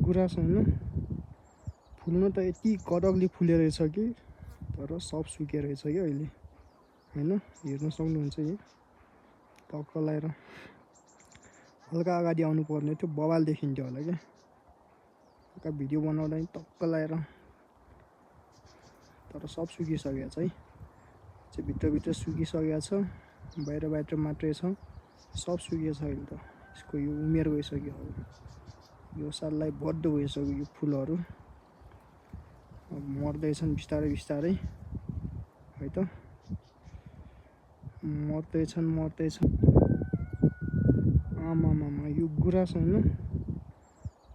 गुराँस होइन फुल्न त यति कडकली फुलेर रहेछ कि तर सब सुकेर रहेछ कि अहिले हैन हेर्न सक्नुहुन्छ यहाँ टक्क लाएर हल्का अगाडि आउनु पर्ने थियो बवाल देखिन्थ्यो होला क्या हल्का भिडियो बनाउँदा नि टक्क लाएर तर सब सुकिसकेको छ है चाहिँ भित्रभित्र सुकिसकेको छ बाहिर मात्रै छ सब सुकेको छ अहिले त यसको यो उमेर गइसक्यो अब यो साललाई बड्डो भइसक्यो यो फुलहरू अब मर्दैछन् बिस्तारै बिस्तारै है त मर्दैछन् आमामामा यो गुराँस होइन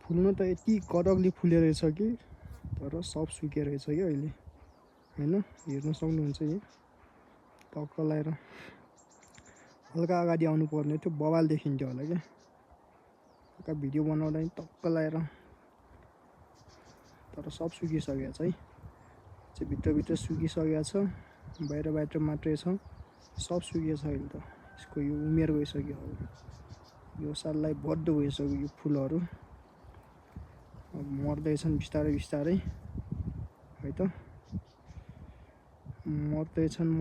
फुल्न त यति कडकली फुलेर रहेछ कि तर सब सुकेर रहेछ कि अहिले हैन हेर्न सक्नुहुन्छ यहाँ टक्क लाएर हल्का अगाडि आउनु पर्ने थियो बवाल देखिन्थ्यो होला क्या हल्का भिडियो बनाउँदा नि टक्क लाएर तर सब सुकिसकेको छ है चाहिँ भित्रभित्र सुकिसकेको छ बाहिर मात्रै छ सब सुकेको छ अहिले त यसको यो उमेर गइसक्यो अब यो साललाई बड्डो भइसक्यो यो फुलहरू अब मर्दैछन् बिस्तारै बिस्तारै है त मर्दैछन्